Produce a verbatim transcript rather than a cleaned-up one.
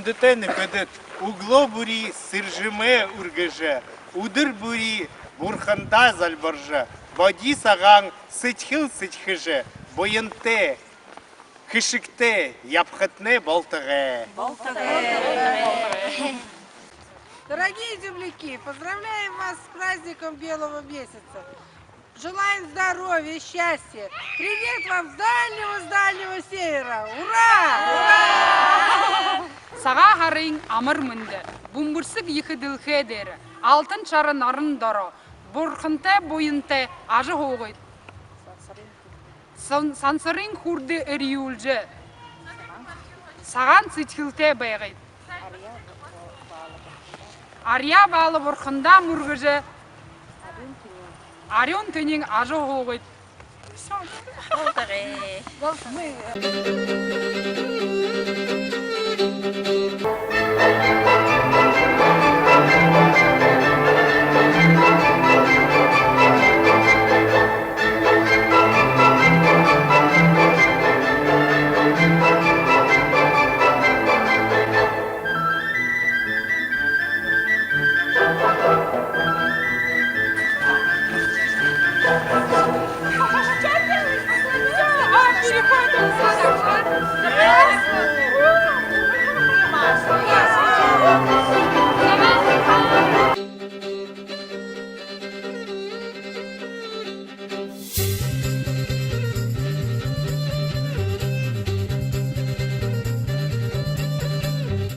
Хүндэтэ нүхэд, үглөө бүри сэржэмээ үргэжэ, үдэр бүри бурхандаа зальбаржа, бодисагаан сэдьхэл сэдьхэжэ, буянтай, хэшэгтэй ябахатнай болтогой. Болтогой. Дорогие земляки, поздравляем вас с праздником Белого месяца. Желаем здоровья, счастья. Привет вам с дальнего, с дальнего севера. Ура! Ура! Сагаан һарын амар мэндэ! Бүмбэрсэг ехэ дэлхэй дээрэ, алтан шара наран доро бурхантай, буянтай ажаһуугыт. Сан-, сансарын хүрдэ эрьюулжэ, сагаан сэдьхэлтэй байгыт. Арьяа баала бурхандаа мүргэжэ, арюун тэнюун ажаһуугыт. Болтогой.